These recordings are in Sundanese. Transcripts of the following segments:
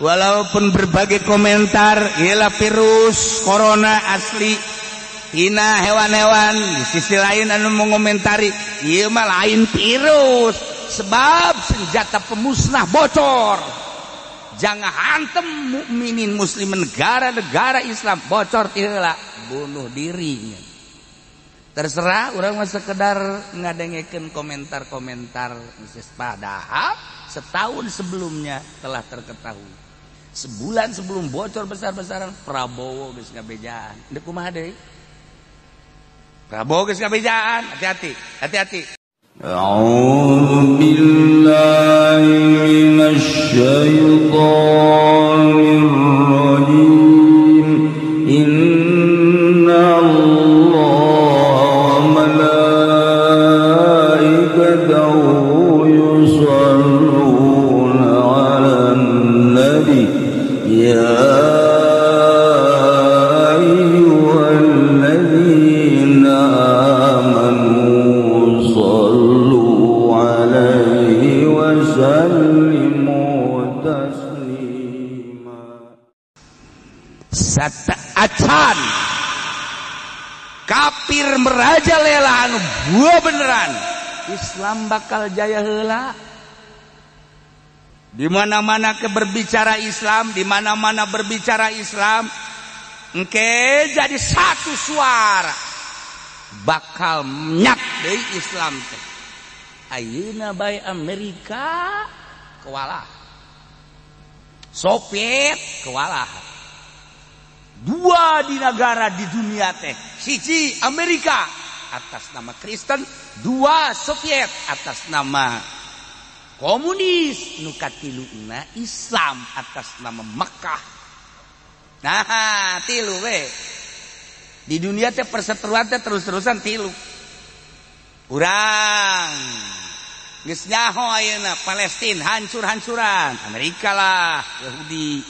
Walaupun berbagai komentar, ialah virus corona asli tina hewan-hewan. Di sisi lain anu mengomentari, ieu mah lain virus sebab senjata pemusnah bocor. Jangan hantem mukminin muslim negara-negara Islam bocor ti heula bunuh dirinya. Terserah urang mah sekedar ngadengekeun komentar-komentar, padahal setahun sebelumnya telah terketahui. Sebulan sebelum bocor besar-besaran Prabowo geus ngabejaan. Deuk kumaha deui? Prabowo geus ngabejaan, hati-hati, hati-hati. A'udzu billahi minasy syaithanir rajim. Inna Allaha wa malaikatahu yusholluna 'alan nabi. Ya ayyuhalladzina amanu shallu 'alaihi wa sallimu taslima. Sata acan kafir merajalela anu buah beneran Islam bakal jaya heula. Di mana-mana ke berbicara Islam, di mana-mana berbicara Islam, engke jadi satu suara bakal nyak deui Islam teh. Ayeuna bae Amerika kewalah, Soviet kewalahan. Dua di negara di dunia teh, siji Amerika atas nama Kristen, dua Soviet atas nama komunis, nu katiluna Islam atas nama Mekah. Nah, tilu we. Di dunia teh perseteruan teh terus-terusan tilu. Urang geus nyaho ayeuna Palestina hancur-hancuran, Amerika lah, Yahudi.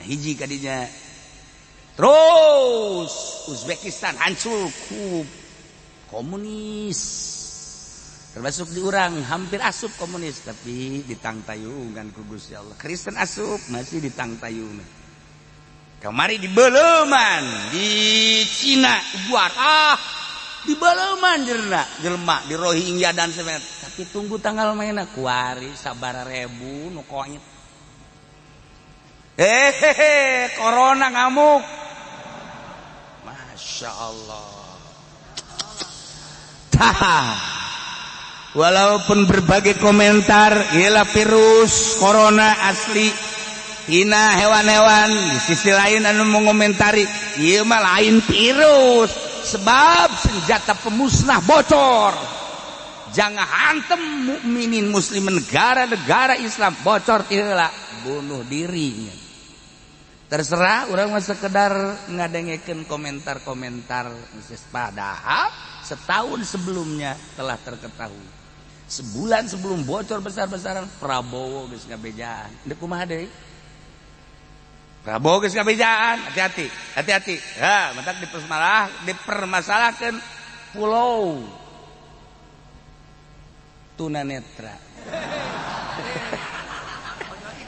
Hiji kadinya. Terus Uzbekistan hancur ku komunis. Termasuk di urang hampir asup komunis tapi ditangtayungan ku Gusti Allah. Kristen asup masih ditangtayungan. Kamari di Beleman di Cina buat di Beleman jerna jelema di Rohingya dan sebagainya. Tapi tunggu tanggal mainna kuari sabaraha ribu nu koit. Corona ngamuk. Masya Allah. Tah. Walaupun berbagai komentar, ialah virus corona asli tina hewan-hewan. Di sisi lain anu mengomentari, ieu mah lain virus sebab senjata pemusnah bocor. Jangan hantem mukminin muslim negara-negara Islam bocor ti heula bunuh dirinya. Terserah urang mah sekedar ngadengekeun komentar-komentar, padahal setahun sebelumnya telah terketahui. Sebulan sebelum bocor besar-besaran Prabowo geus ngabejaan. Deuk kumaha deui? Prabowo geus ngabejaan, hati-hati, hati-hati. Ha, matak dipermasalahkeun pulau tunanetra.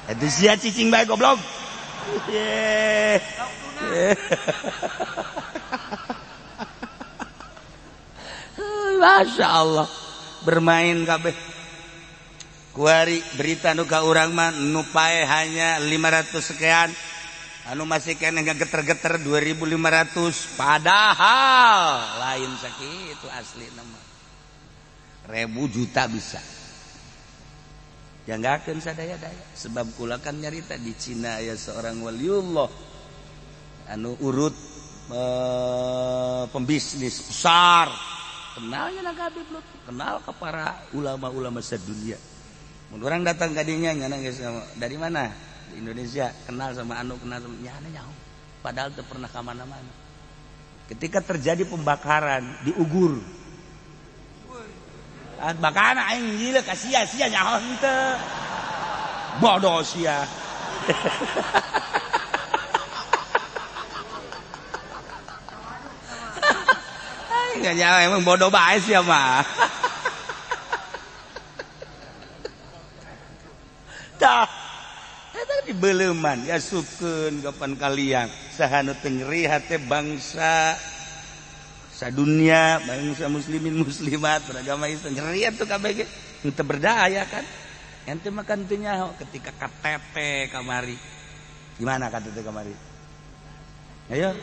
Eta sia cicing bae goblok. Masya Allah bermain kabeh. Kuari berita nu ka urang mah nu pae hanya 500 sekian, anu masih keneh geter-geter 2500, padahal lain sakitu asli nama. Ribu juta bisa. Janggakeun sadaya-daya sebab kula kan nyarita di Cina aya seorang waliullah anu urut pembisnis besar. Kenalnya nak Habib Lutfi, kenal ke para ulama-ulama sedunia. Mun urang datang ka dinya nyana geus dari mana? Di Indonesia, kenal sama anu, kenal sama nyana nyaho. Padahal teu pernah ka mana-mana. Ketika terjadi pembakaran di Ugur. Bakana aing gila ka sia-sia nyaho henteu. Bodoh sia. Nggak nyawa emang bodoh bae sia mah. Tah. Eta dibeleuman diasupkeun kapan kalian saha nu teu nyeri hate bangsa sadunia, bangsa muslimin muslimat beragama Islam nyeri atuh kabeh ge nu teu berdaya kan. Ente makan teu nyaho ketika KTP kamari. Gimana KTP kamari? Ayo.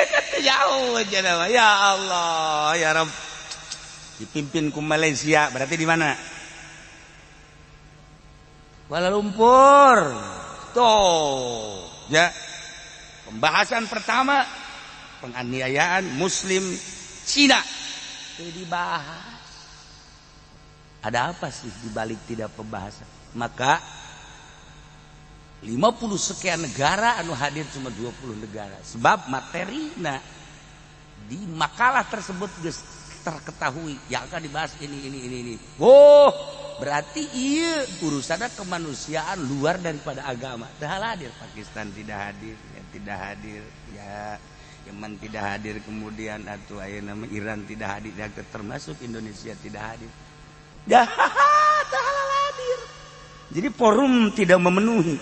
Kata jauh aja nama. Ya Allah, ya Rabb. Dipimpin ku Malaysia, berarti di mana? Kuala Lumpur. Tuh, ya. Pembahasan pertama penganiayaan Muslim Cina. Itu dibahas. Ada apa sih dibalik tidak pembahasan? Maka 50 sekian negara anu hadir cuma 20 negara. Sebab materina di makalah tersebut geus terketahui yang akan dibahas ini. Oh, berarti iya urusannya kemanusiaan luar daripada agama. Teu hadir Pakistan tidak hadir, ya tidak hadir, ya Yaman tidak hadir, kemudian atuh ayeuna mah Iran tidak hadir, ya, termasuk Indonesia tidak hadir. Dah, teu hadir. Jadi forum tidak memenuhi.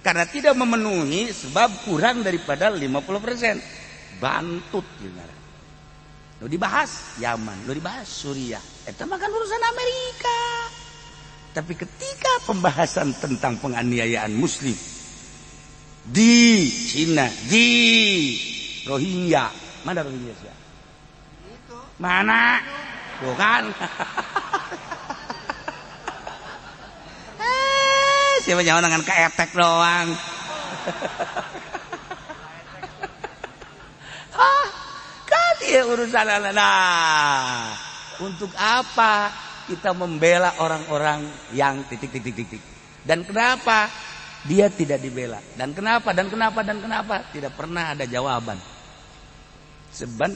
Karena tidak memenuhi sebab kurang daripada 50%. Bantut gimana? Lo dibahas Yaman, lo dibahas Suriah. Eta mah kan urusan Amerika. Tapi ketika pembahasan tentang penganiayaan Muslim di Cina, di Rohingya, mana Rohingya sih? Mana? Bukan. Siapa nyawa dengan keetek doang. Ah, kan dia urusan. Nah, untuk apa kita membela orang-orang yang titik titik titik? Dan kenapa dia tidak dibela? Dan kenapa? Dan kenapa? Dan kenapa? Tidak pernah ada jawaban.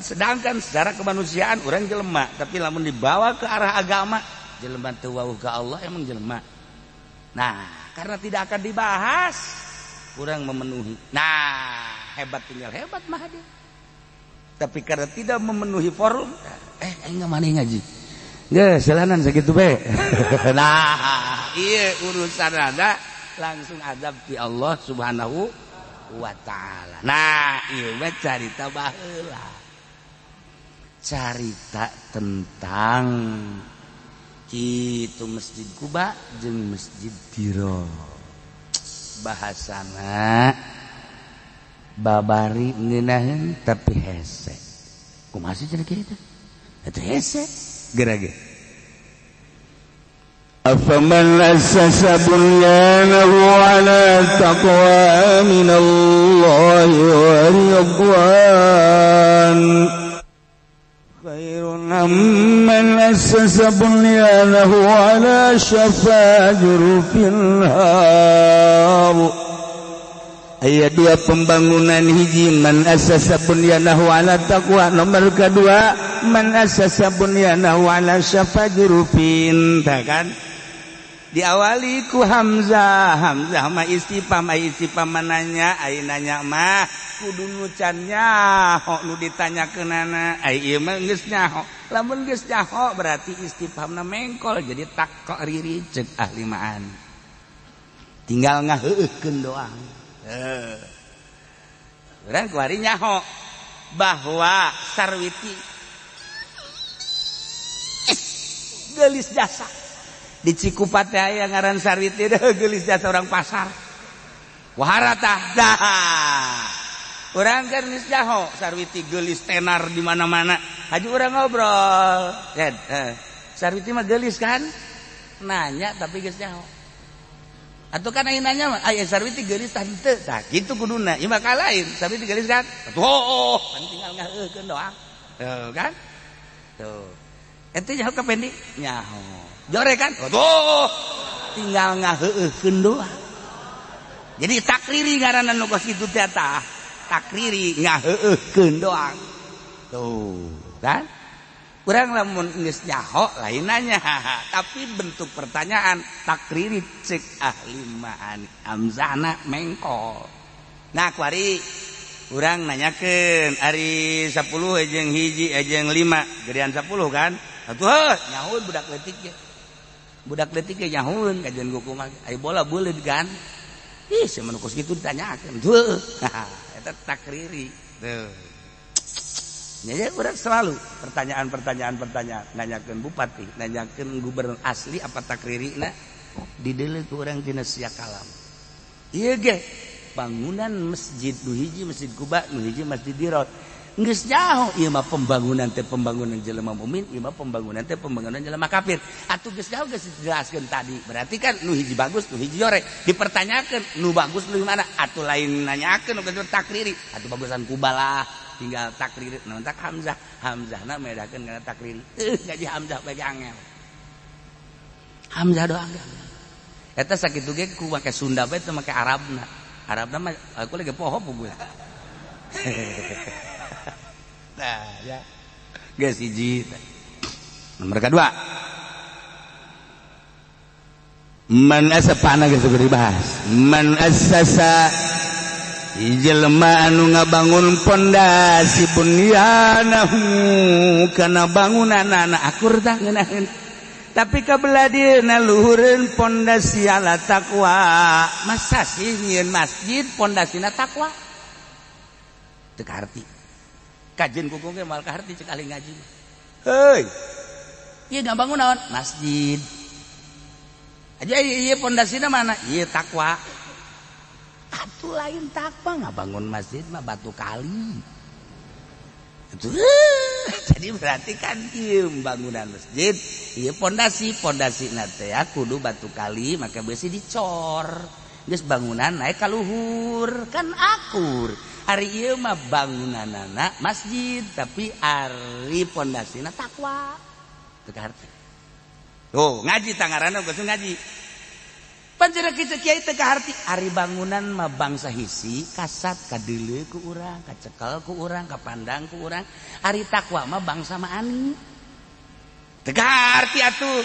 Sedangkan secara kemanusiaan orang jelema, tapi lamun dibawa ke arah agama, jelema teu wauh ka Allah emang jelema. Nah, karena tidak akan dibahas, kurang memenuhi. Nah, hebat tinggal hebat mah dia. Tapi karena tidak memenuhi forum, enggak mana ngaji. Geus, jalanan sakitu bae. Nah, iya urusan ada langsung azab di Allah Subhanahu wa taala. Nah, ieu mah carita baheula. Carita tentang itu Masjid Quba jeung Masjid Diro. Bahasana babari ngeunaheun tapi hese. Kumaha sih cenah kieu teh? Eta hese geura ge. Afaman assasa bunyanahu ala taqwa minallahi wa ridwan khairun amman assasa bunyanahu ala syafa jurufin har. Ayat dua pembangunan hiji man assasa bunyanahu ala taqwa, nomor kedua man assasa bunyanahu ala syafa jurufin. Tah kan diawali ku hamzah, hamzah mah istifham, ai istifham nanya, ai nanya mah kudu nu can nyaho nu ditanyakeunana, ai ieu mah geus nyaho. Lamun geus nyaho berarti istifhamna mengkol jadi takriri ceuk ahli ma'an. Tinggal ngaheueuhkeun doang. Urang kuari nyaho bahwa Sarwiti geulis jasa. Di Cikupa teh aya ngaran Sarwiti deh geulis jasa orang pasar. Wahara tah dah. Urang kan geus nyaho Sarwiti geulis tenar di mana-mana. Haji urang ngobrol. Sarwiti mah geulis kan? Nanya tapi geus nyaho. Atau kan aya nanya mah, aya Sarwiti geulis tah henteu. Tah kitu kuduna. Ieu mah lain, Sarwiti geulis kan? Atuh oh, pan tinggal ngaheukeun doang. Tuh kan? Tuh. Ente nyaho ka Pendi? Nyaho. Jore kan? Tuh. Tinggal ngaheueuhkeun doang. Jadi takriri ngaranna nu kos kitu teh tah. Takriri ngaheueuhkeun doang. Tuh, kan? Kurang lamun geus nyaho lain nanya, tapi bentuk pertanyaan takriri cek ahli ma'ani hamzahna mengkol. Nah, kuari urang nanyakeun ari 10 jeung hiji jeung 5 gedean 10 kan? Atuh heuh nyaho budak leutik ge. Budak leutik ge nyahueun kajian kuku mah. Ai bola beuleud kan. Ih, sia mah kos kitu ditanyakeun. Tuh. Eta takriri. Tuh. Nya urang selalu pertanyaan-pertanyaan pertanyaan nanyakeun bupati, nanyakeun gubernur asli apa takririna dideuleu ku urang tina sia kalam. Ieu ge bangunan masjid nu hiji Masjid Quba, nu hiji Masjid Dirot. Geus nyaho ieu mah pembangunan teh pembangunan jelema mukmin, ieu mah pembangunan teh pembangunan jelema kafir. Atuh geus nyaho geus dijelaskeun tadi. Berarti kan nu hiji bagus, nu hiji jorek. Dipertanyakeun nu bagus nu mana? Atuh lain nanyakeun nu geus takriri. Atuh bagusan Quba lah, tinggal takriri. Nu tak Hamzah, Hamzahna medakeun kana takriri. Gaji Hamzah bagi angel. Hamzah doang. Eta sakitu ge ku make Sunda bae teu make Arabna. Arabna mah aku lagi poho gue. Nah, ya. Geus hiji. Nomor kedua. Man asapana geus dibahas. Man assasa jelema anu ngabangun pondasi bunyanahu kana bangunanana akur tah ngeunaheun. Tapi kabelah dieuna luhureun pondasi ala takwa. Masa sih nyieun masjid pondasina takwa? Teu kaharti. Kajian kuku ge moal kaharti cek ahli ngaji. Heuy. Ieu ngabangun naon? Masjid. Aja ieu pondasina mana? Ieu takwa. Atuh lain takwa ngabangun masjid mah batu kali. Itu jadi berarti kan ieu bangunan masjid, ieu pondasi, pondasina teh kudu batu kali maka besi dicor. Geus bangunan naik ka luhur kan akur. Ari ieu mah bangunanana masjid tapi ari pondasina takwa. Teu kaharti. Oh, ngaji tangaranna geus ngaji. Panjera kieu kiai teu kaharti. Ari bangunan mah bangsa hisi kasat kadeuleu ku urang, kacekel ku urang, kapandang ku urang. Ari takwa mah bangsa maani. Teu kaharti atuh.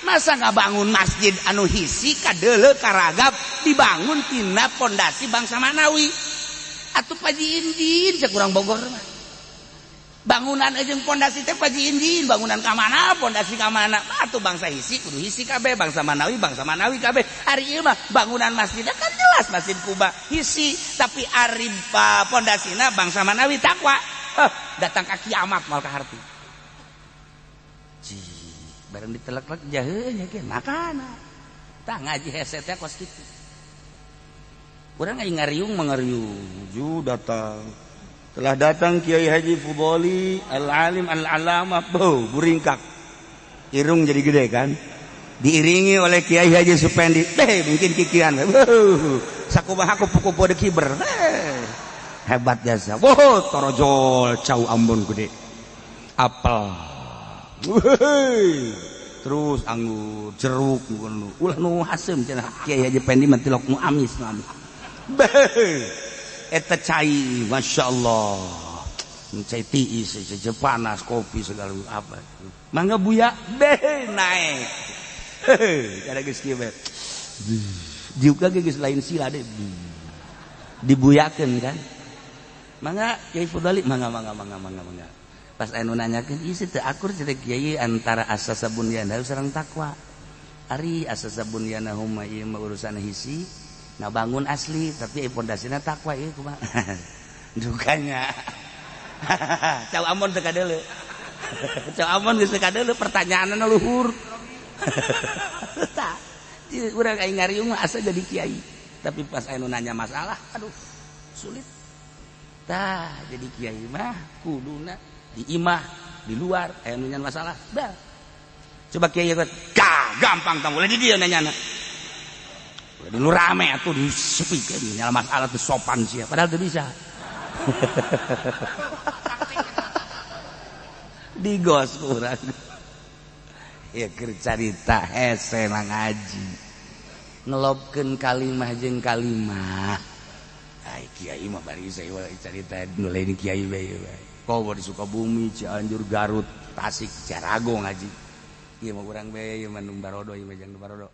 Masa ngabangun masjid anu hisi kadeuleu karagap dibangun tina pondasi bangsa manawi. Atuh paji indin cek urang Bogor mah. Bangunan jeung pondasi teh paji indin, bangunan ka mana, pondasi ka mana. Atuh bangsa hisi kudu hisi kabeh, bangsa manawi kabeh. Ari ieu mah bangunan masjidna kan jelas Masjid Quba hisi, tapi ari pondasina bangsa manawi takwa. Datang ka kiamat moal kaharti. Cih, bareng ditelek-telek jaheun nya ge makana. Tah ngaji hese teh kos kitu. Urang aing ngariung mangariung, ju datang. Telah datang Kiai Haji Fudholi Al-Alim Al-Alamah, bau buringkak. Irung jadi gede kan? Diiringi oleh Kiai Haji Supendi. Beh, mungkin kikian. Sakumaha kupu-kupu de kiber. Hebat jasa. Wow, torojol cau Ambon gede. Apel. Terus anggur, jeruk ngono. Ulah nu haseum cenah Kiai Haji Pendi mah tilok nu amis nu amis. Beh. Eta cai, masya Allah, cai tiis, cai panas, kopi segala apa. Mangga buya, beh naik. Ada geus kieu bae. Diuk ge geus lain sila deh. Dibuyakeun kan. Mangga Kiai Fudhali, mangga mangga mangga mangga mangga. Pas anu nanyakeun, ieu teu akur cenah kiai antara asasa bunyana sareng takwa. Ari asasa bunyana huma ieu mah urusan hisi. Ngabangun asli tapi pondasina takwa ieu kumaha. Dukanya. Cau Ambon teu kadeuleu. Cau Ambon geus teu kadeuleu pertanyaanna luhur. Tah, urang aing ngariung mah asa jadi kiai. Tapi pas anu nanya masalah, aduh, sulit. Tah, jadi kiai mah kuduna di imah, di luar aya nu nanya masalah. Bah. Coba kiai gampang tang ulah di dieu nanyana. Dulu rame atuh disepikeun nyala masalah teu sopan sia padahal teu bisa. Digos urang. Ya keur carita hese ngaji. Ngelobkeun kalimah jeung kalimah. Ai kiai mah bari saya carita nu lain kiai bae. Komo di Sukabumi, Cianjur, Garut, Tasik, Carago ngaji. Ieu mah urang bae ieu mah nu barodo ieu mah jeung barodo.